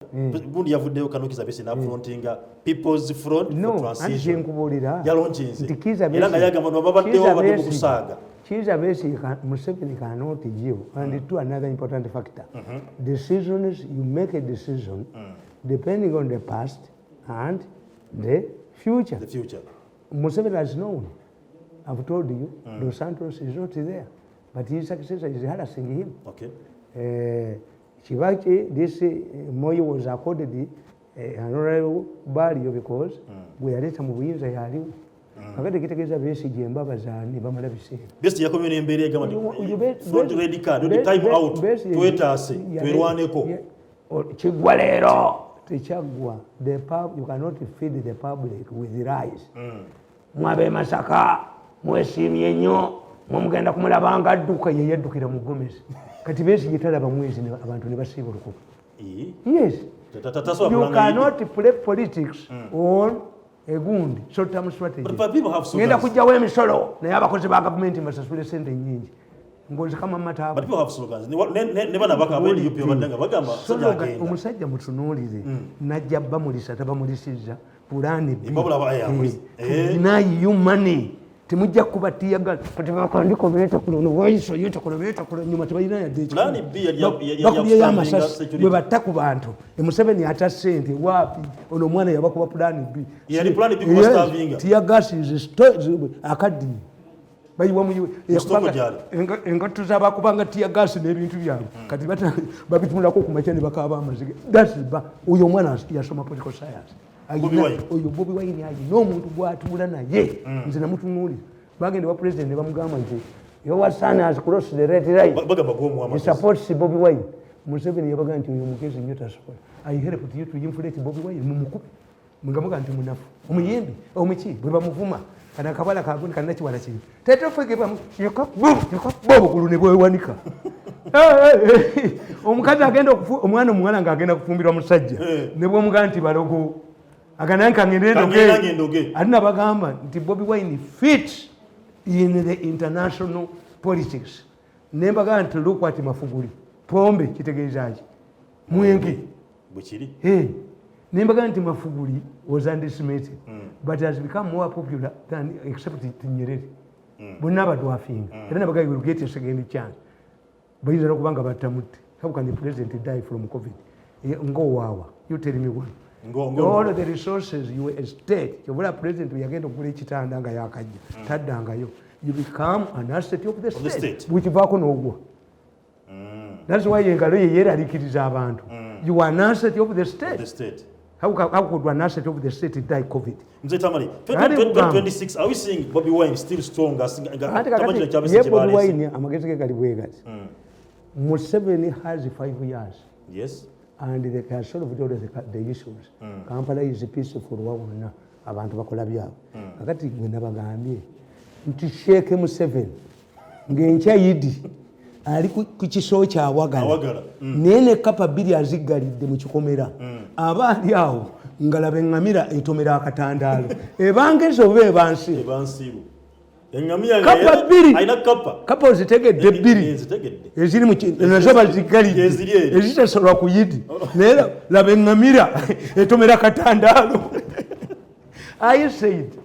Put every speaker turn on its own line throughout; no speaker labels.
Gundi yavuddeyo, Kano Kizza Besigye n'afrontinga People's Front
No,
for
anti
Transition.
Kyenkubuulira
Yalaunchinze.
nti Kiza
Era nga yagamba nti babaddewo, babadde mu kusaaga.
Kiza Besigye, Museveni cannot give. And two, another important factor, decisions, you make a decision depending on the past and the future.
The future.
Museveni has known. I've told you, Dos Santos is not there, but his successor is harassing him. Kibaki, this Moi was accorded an honorable burial because bwe yaleeta mu buyinza yaliwo. Kakati kitegeeza Besigye embabazi ani bamala biseera.
Besigye yakomye n'embeera egamba
You
nti front red card, time out, twetaase, twerwaneko.
Kiggwa leero tekyaggwa. You cannot feed the public with lies. Mwabe Masaka mwesiimye nnyo, mwemugenda kumulaba nga adduka, ye yaddukira mu gomesi. Kati Besigye talaba mwezi abantu ne basiiba olukuba. Yes.
Tasobola
You
kulanga.
cannot play politics on egundi short term strategy.
But people have
Ngenda
slogans.
kugjawo emisolo, naye abakozi ba gavumenti mbasasule sente nyingi ng'ozikama mataabo.
But people have slogans. Ne bano abaka aba NUP babadde nga bagamba musajja agenda.
Omusajja mutunuulire, najja bamulisa, tabamulisizza pulaani.
Babula
Deny you money, temujja kuba tear gas. Kati bakandiko beetakulo waiso yeetakulo beetakulo nyuma, tebalina yadde.
Plan B yali
Bakubyeyo
ya
amasasi
security.
Bwe batta ku bantu, Museveni ata sente waapi? Ono omwana yabakuba plan B.
Yali plan B kuba starvinga.
Tear gas akaddiye bayiwa muyiwe.
Mu stock gyali.
Engatto zabakubanga tear gas n'ebintu byabwe kati babitunulako ku makya ne bakaaba amaziga. That's ba oyo omwana yasoma political science.
Bobi Wine.
Oyo Bobi Wine ayina omuntu gwatuula naye. Nze namutunuulira, bagenda wa president ne bamugamba nti your son has crossed the red line.
Bagamba gwomuwa
He
amagezi.
supports Bobi Wine. Museveni yabaga nti oyo mugezi nnyo, tasobola. I helped you to inflate Bobi Wine, mumukube mwegamuga nti munafu, omuyimbi omuki bwe bamuvuma. Kana akabala kagundi kanakiwala kiri tetufegekaboobugulu ne bwewanika. Omukazi agenda omwana omuwala ng'agenda kufumbirwa musajja, ne bwomugaa nti balogo agana
Kangende
nkangendoge.
Ndoge.
Ate nabagamba nti Bobi Wine fit in the international politics. Nembagaa nti look at Mafuguli pombe, kitegeeza ki? Mwenge.
Bwekiri.
Hey, nembagaa nti Mafuguli was underestimated but has become more popular than, except Nyerere, bonna abadwafinga. Era nabagaa you will get a second chance. Bayinza nokuba nga battamutte. How can the president die from COVID? Ngowaawa, you tell me one. All the resources you estate, kyobula president bwe yagenda okugula ekitanda nga yakajja, taddangayo. You become an asset of the
Of the
state.
state.
Bwekivaako n'ogwa. That's why engalo ye yeeraliikiriza abantu. You are an asset of the state.
The state.
How could an asset of the state die COVID?
Mzee Tamale,
Kale kugamba.
2026, are we seeing Bobi Wine still strong as nga
Ate
Tamale
kakati
kyabese
ye Bobi
kyebalese?
Wine amagezi ge gali bwe gati. Museveni has 5 years and they can solve all the issues. Kampala is peaceful, wa wonna abantu bakola byabwe. Kakati gwe nabagambye nti Sheikh Museveni ng'enkya Yidi ali ku kiso kyawagala,
Awagala.
naye ne kapa bbiri aziggalidde mu kikomera, aba ali awo ngalaba eŋŋamira etomera akatandaalo, ebangezi oba ebansi.
Ebansiru. Eŋŋamiya
Kapa bbiri.
Alina kapa.
Kapa ozitegedde bbiri?
Nzitegedde.
Eziri mu nazo baziggalidde.
Eziri eri.
Ezitasolwa ku Yidi, naye laba eŋŋamira etomera katandaalo. I said,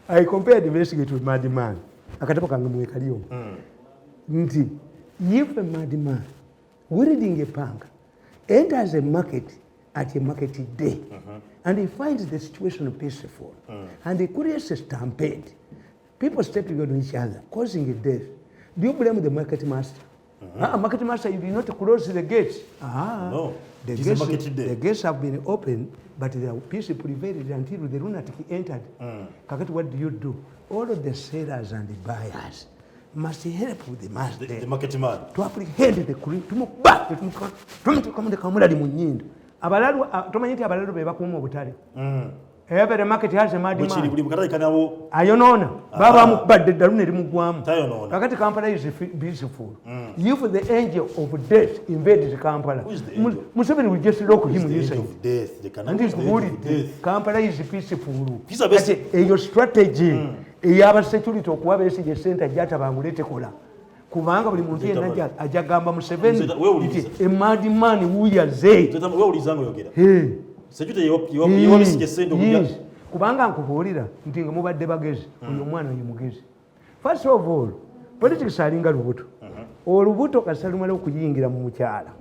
I compared Besigye to a madman. Akatabo kange mwekali omwo nti if a madman wielding a panga enters a market at a market day and he finds the situation peaceful and he creates a stampede, people stepping on each other, causing a death, do you blame the market master? Ah, market master, you did not close the gates. Ah,
No,
the
it is a
gates,
market day.
The gates have been open, but the peace prevailed until the lunatic entered. Kakati, what do you do? All of the sellers and the buyers must help the master.
The market man.
To apprehend the tumuba tumuteekamu kamulali mu nnyindo. Abalalu, ah, tomanyi nti abalalu be bakuuma obutale? Every market has a
Bwekiri
madman.
Buli bukatale kanawo.
Ayonoona, baba bamukubadde eddalu ne limugwamu.
Tayonoona.
Kakati Kampala is peaceful. If the angel of death invades Kampala,
Who is the angel?
Museveni will just lock him
The angel
inside.
of death. The can
Anti
the angel of
nkubuulidde,
death.
Kampala is peaceful.
Kizza Besigye.
Kati eyo strategy ey'abasecurity okuwa Besigye sente ajja atabangule tekola. Kubanga buli muntu yenna ajja gamba Museveni
Nze weewuliriza.
nti a madman wuyaze.
Nze weewuliriza nga oyogera.
Hey.
Sejuta yewa Besigye sente okulya.
Yes. Kubanga nkubuulira nti nga mubadde bagezi, oyo omwana ye mugezi. First of all, politics alinga lubuto. Olubuto kasita lumala okuyingira mu mukyala,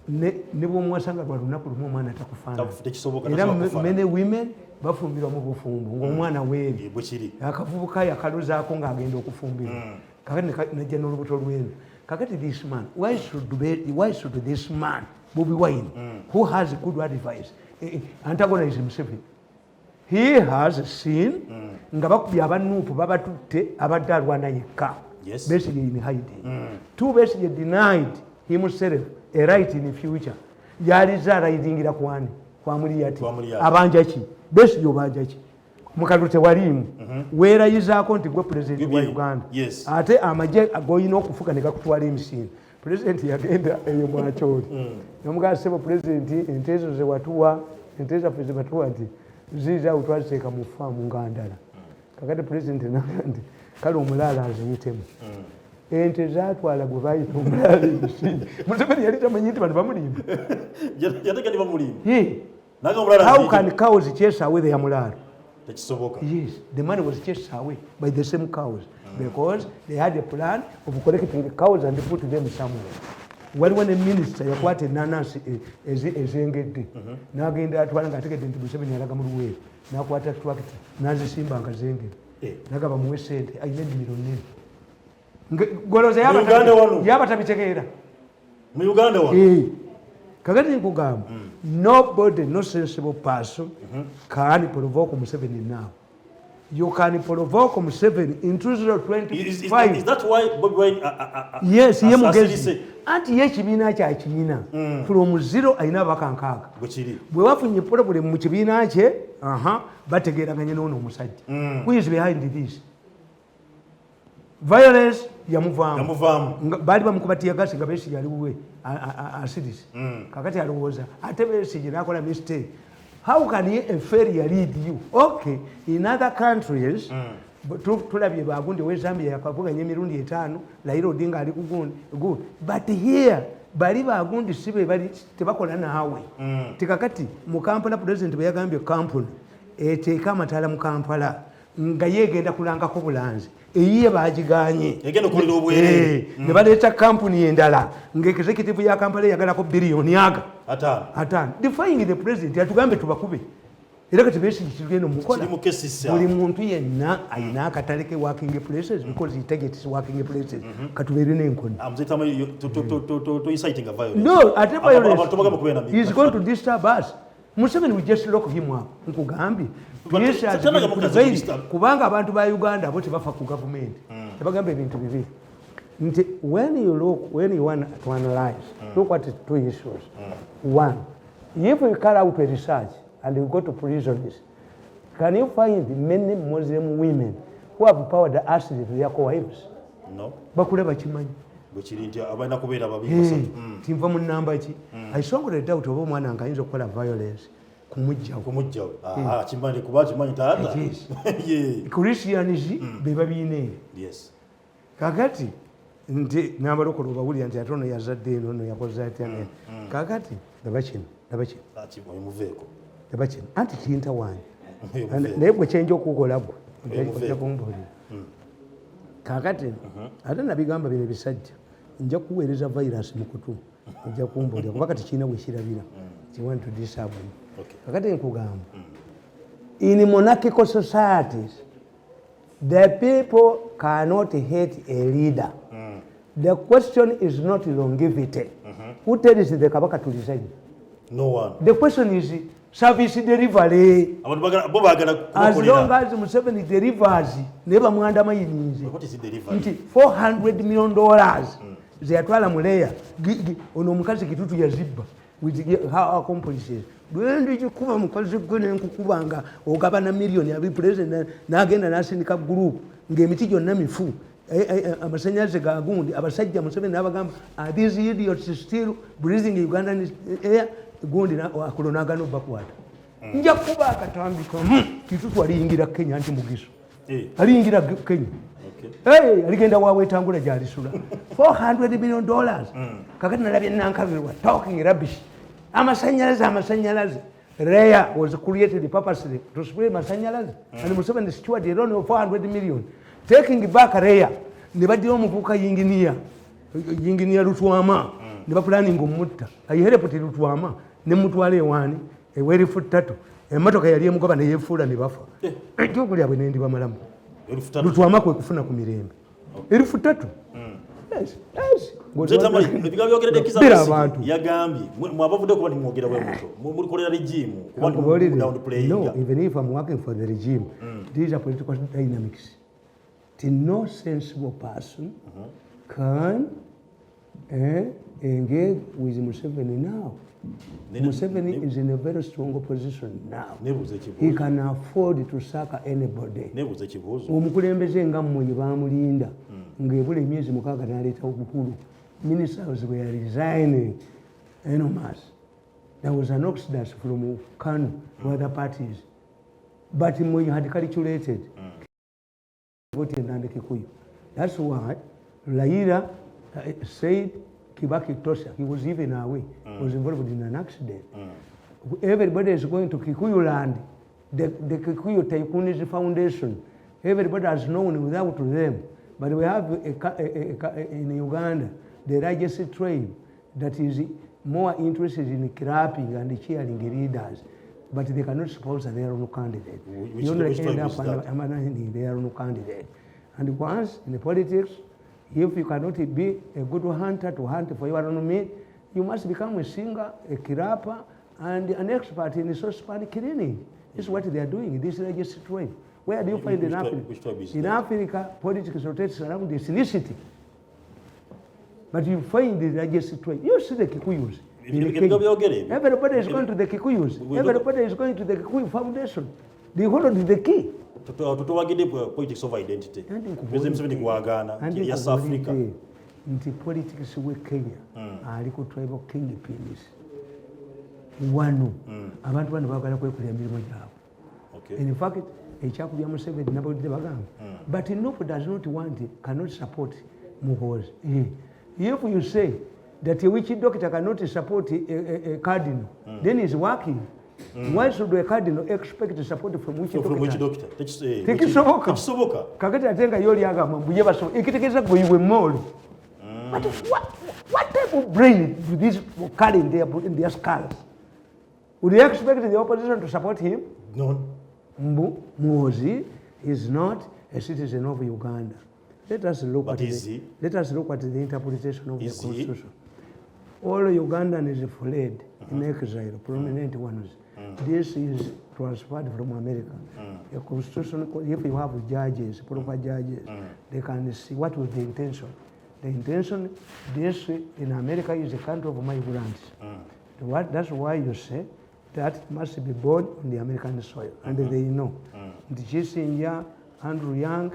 ne bwomuwasanga lwa lunaku lumu, omwana takufaanana.
Tekisoboka,
Era
tasobola kufaanana.
many women bafumbirwa mu bufumbo ng'omwana weeri.
Eh, bwe kiri.
Akavubuka yakalozaako ng'agenda okufumbirwa, kakati najja n'olubuto lwenu. Kakati this man, why should this man Bobi Wine, who has good advice, antagonize Museveni? He has seen nga bakubye aba NUP, babatutte, abadde alwana yekka. Besigye in hiding. Two, Besigye denied himself a right in future. Yalize alayidingira kwani? Kwa Muliyati.
Kwa Muliyati.
Abanja ki Besigye? Obanja ki? Mukalu tewaliimu. Weerayizaako nti gwe pulezidenti wa Uganda. Ate amagye goyina okufuga ne gakutwala emisinde. Pulezidenti yagenda eyo mwakyoli, nomugamba, "Sebo pulezidenti, ente ezo zewatuwa, ente zaffe zebatuwa nti ziizaawo, twaziteeka mu faamu nga ndala." Kakati pulezidenti naga nti kale omulaalo aziyitemu. Ente zatwala gwe bayita omulaalo emisinde. Museveni yali tamanyi nti bano bamulimba.
Yateka ndi bamulimba.
Ye.
Naga omulaalo
How
aziyitemu.
can cows chase away their mulaalo?
Tekisoboka.
Yes, the money was chased away by the same cows because they had a plan of collecting the cows and put them somewhere. Waliwo ne minisita yakwata enanansi ezengedde n'agenda atwala ng'ategedde nti Museveni alaga mu Luweero, n'akwata tractor n'azisimba nga zengedde. Nagaba muwe sente, ayina ennimiro nnene. Goloza.
Mu Uganda wano?
Yaba tabitegeera.
Mu Uganda wano.
Eh. Kakati nkugamba, nobody, no sensible person can provoke Museveni now. You can provoke Museveni in 2025.
Is that why Bobi Wine
Yes, ye mugezi.
asirise?
Anti ye ekibiina kyakiyina from zero, ayina abaka 60.
Bwe kiri.
Bwe wafunye problem mu kibiina kye, aha, bategeeraganye n'ono omusajja. Who is behind this violence? Yamuvaamu.
Yamuvaamu.
Baali bamukuba teargas nga Besigye ali wuwe asirise. Kakati alowooza ate Besigye nakola mistake. How can a failure lead you? Okay, in other countries, tulabye bagundi we Zambia yakavuganya emirundi 5, Raila Odinga ali kugundi good, but here bali bagundi sibe bali tebakola naawe. Tikakati mu Kampala, president bwe yagambye kampuni eteeka amataala mu Kampala nga yeegenda kulangako bulanzi, eyiye bagiganye.
Egenda okukolera obwereere.
Eh, ne baleeta kampuni endala nga executive ya Kampala eyagalako biliyoni aga
50.
50, defying the president. Atugambe tubakube, era kati Besigye kitugenda omukola.
Kiri mu KCC.
Buli muntu yenna ayina akatale ke working places, because he targets working places. Katubeere n'enkoni.
Ah, Mzee Tama, to inciting violence.
No, ate
Abantu bagamba kubeera na
violence is going to disturb us. Museveni will just lock him up. Nkugambye.
But
Peace has
tanaga
been
mukazi
prevailed.
disturb.
Kubanga abantu ba Uganda bo tebafa ku gavumenti. Tebagamba ebintu bibiri nti when you look, when you want to analyze, look at two issues. One, if you carry out a research and you go to prisons, can you find many Muslim women who have poured acid to their co-wives?
No.
Bakule bakimanyi.
Bwe kiri nti abalina kubeera babiri,
Hey,
basatu.
tinva mu namba ki? I strongly doubt oba omwana nga ayinza okukola violence kumugjawo.
Kumugjawo. Ah, kimanyi kuba kimanyi taata.
Yes.
Yeah.
Christians be babiina ebyo. Kakati nti n'abalokole obawulira nti ate ono yazadde eno, ono yakoze atya. Kakati laba kino, laba kino.
Ah, oyo muveeko.
Laba kino, anti kintawaanya.
Oyo muveeko.
Naye gwe kyenja okukola gwe
Oyo muveeko.
ojja kumbuulira. Kakati ate nabigamba bino ebisajja, nja kuweereza virus mu kutu, ojja kumbuulira, kuba kati kirina wekirabira kiwant to disturb me. Kakati nkugamba, in monarchical societies the people cannot hate a leader. The question is not longevity. Who tells the kabaka to resign?
No one.
The question is service delivery.
Abantu bagala, bo baagala
As long
kubakolera.
as Museveni delivers, naye bamwandamayininze.
What is delivery?
Nti $400 million zeyatwala muleya, ono omukazi Kitutu yazibba with her accomplices. Lwendikikuba mukazi gwe nenkukuba nga ogabana miliyoni abi president n'agenda n'asindika group ng'emiti gyonna mifu. Amasanyalaze gagundi abasajja Museveni n'abagamba, "Are these idiots still breathing Ugandan air?" Gundi akulo n'agana obakwata. Nja kuba akatambi kamu, Kitutu aliyingira Kenya nti Mugiso.
Eh.
Aliyingira Kenya. Hey, aligenda wawetangula gyalisula $400 million. Kakati nalabye Nankabirwa talking rubbish. Amasanyalaze, amasanyalaze. REA was created purposely to spray masanyalaze, and Museveni secured a loan of 400 million taking back REA. Ne baddira omuvubuka yinginiya, yinginiya Lutwama, ne bapulaninga omutta. I helped Lutwama ne mutwala ewaani ewerifu ttatu, emmotoka yali emugoba neyefuula ne bafa. Ejjoogo lyabwe nendibamalamu.
3,000.
Lutwama kwe kufuna ku mirembe 3,000. Yes.
Mzee Tamale, ebigambo byogeredde Kizza
Bira
Besigye
abantu.
Yagambye mwabavudde kuba nimwogera bwe mutyo mulikolera regime kuba
Nkubuulire.
down playing.
No, even if I'm working for the regime, these are political dynamics. The no sensible person can engage with Museveni now. Museveni is in a very strong position now.
Nebuuza
He
ekibuuzo.
can afford to sack anybody.
Nebuuza ekibuuzo.
Omukulembeze nga mmwe bamulinda ng'ebula emyezi 6 n'aleeta obukulu. Ministers were resigning enormous. There was an exodus from KANU to other parties, but Moi had calculated vote in Nandi Kikuyu. That's why Raila said Kibaki tosha. He was even away, was involved in an accident. Everybody is going to Kikuyu land, the Kikuyu Tycoons Foundation. Everybody has known without them. But we have a, in Uganda the largest tribe that is more interested in clapping and cheering leaders, but they cannot sponsor their own candidate. You only
Which
end
tribe
up
is that?
undermining their own candidate. And once in the politics, if you cannot be a good hunter to hunt for your own meat, you must become a singer, a clapper, and an expert in saucepan cleaning. This is what they are doing, this largest tribe. Where do you find in Africa?
Which tribe is
In
that?
Africa, politics rotates around ethnicity. But you find the largest tribe. You see the Kikuyus in
Ebigambo
Kenya.
byogere ebyo.
Everybody is going to the Kikuyus. Everybody is going to the Kikuyu Foundation. They hold the key.
Tutowagidde politics of identity.
Anti nkubuulidde.
President Museveni gwagaana
Anti
ya South Africa.
nkubuulidde nti politics we Kenya ali ku tribal kingpins. Wano abantu bano bagala kwekolera emirimu gyabwe. In fact, ekyakubya Museveni nabawulidde bagamba, but NUP does not want, cannot support Muhoozi. If you say that a witch doctor cannot support a cardinal, then he's working. Why should a cardinal expect support from witch
From which
doctor?
doctor?
Tekisoboka.
Tekisoboka.
Kakati ate nga yoli agamba mbu ye basobola, ekitegeeza gwe iwe moolo. But what type of brain do these people carry in their skulls? Would you expect the opposition to support him?
No.
Mbu Muhoozi is not a citizen of Uganda. Let us look
But
at
is
the,
he?
Let us look at the interpretation of
Is
the
he?
constitution. All Ugandans fled in exile, prominent ones. This is transferred from America. A constitution, if you have judges, proper judges, they can see what was the intention. The intention, this in America is a country of migrants. That's why you say that must be born on the American soil, and they know. Nti Kissinger, Andrew Yang,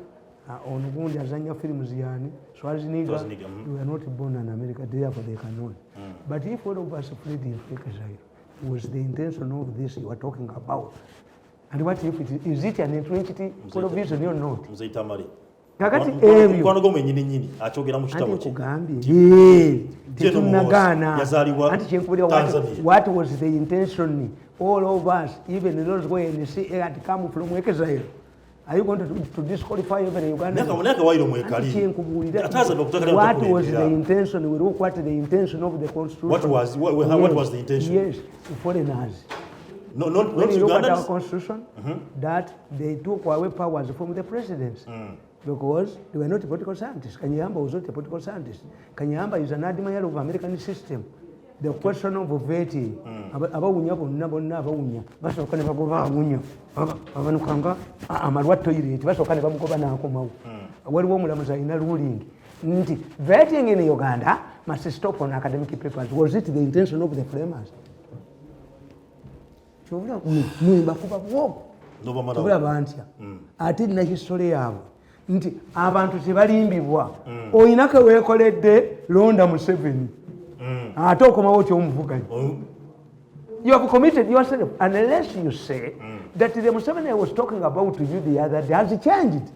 ono gundi azanya films yani, Schwarzenegger,
Schwarzenegger.
they were not born in America, therefore they cannot. But if all of us fled in exile, was the intention of this you are talking about? And what if it is, is it an entrenched provision or not?
Mzee Tamale.
Kakati ebyo
Mukwano gwo mwennyini nnyini akyogera mu kitabo
anti
kye.
nkugambye
General
tetunagaana.
Muhoozi yazaalibwa
Anti kyenkubulira,
Tanzania.
what was the intention? All of us, even those who in the had come from exile, are you going to disqualify every Ugandan?
Naye akawaayiro mwekali.
Anti kyenkubuulira,
Ate azadde okutakala
what was the
okuleetera.
intention? We look at the intention of the constitution.
What was the intention?
Yes, foreigners.
No, not,
When
not
you look at our
Ugandans.
Constitution, that they took away powers from the presidents because they were not political scientists. Kanyamba was not a political scientist. Kanyamba is an admirer of American system. The question of vetting, abawunya bonna bonna abawunya basooka ne bagoba awunya. Abanukanga amalwa toilet, basooka ne bamugoba n'akomawo. Waliwo omulamuzi alina ruling nti vetting in Uganda must stop on academic papers. Was it the intention of the framers? Kyobula mwembakuba bwogo.
Nobamalawo.
Tobulaba ntya ate nina history yaabwe nti abantu tebalimbibwa. Olina keweekoledde, londa Museveni, ate okomawo otya omuvuganya? You have committed yourself unless you say that the Museveni I was talking about to you the other day has changed.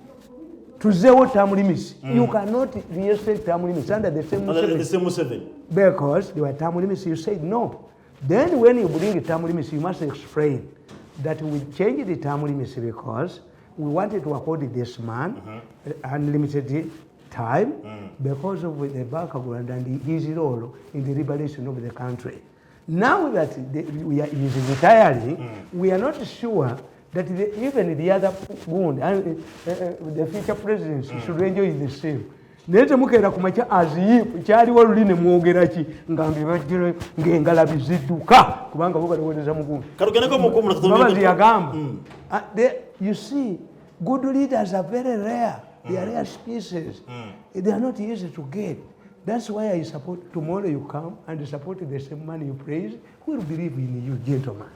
Tuzeewo term limits. You cannot reinstate term limits under the same
Under the
Museveni.
Same Museveni.
Because there were term limits, you said no. Then when you bring term limits, you must explain that we changed the term limits because we wanted to accord this man unlimited time because of the background and his role in the liberation of the country. Now that he is retiring, we are not sure that even the other wound, and the future presidents should enjoy the same. Naye temukeera ku makya aziyipu kyaliwo luli ne mwogera ki nga mbibajjire ng'engalabi zidduka kubanga bo balowoleza mugundi.
Katugendeko mukumu.
Mbabazi yagamba, you see, good leaders are very rare. They are rare species. They are not easy to get. That's why I support. Tomorrow you come and support the same man you praise, who will believe in you, gentlemen?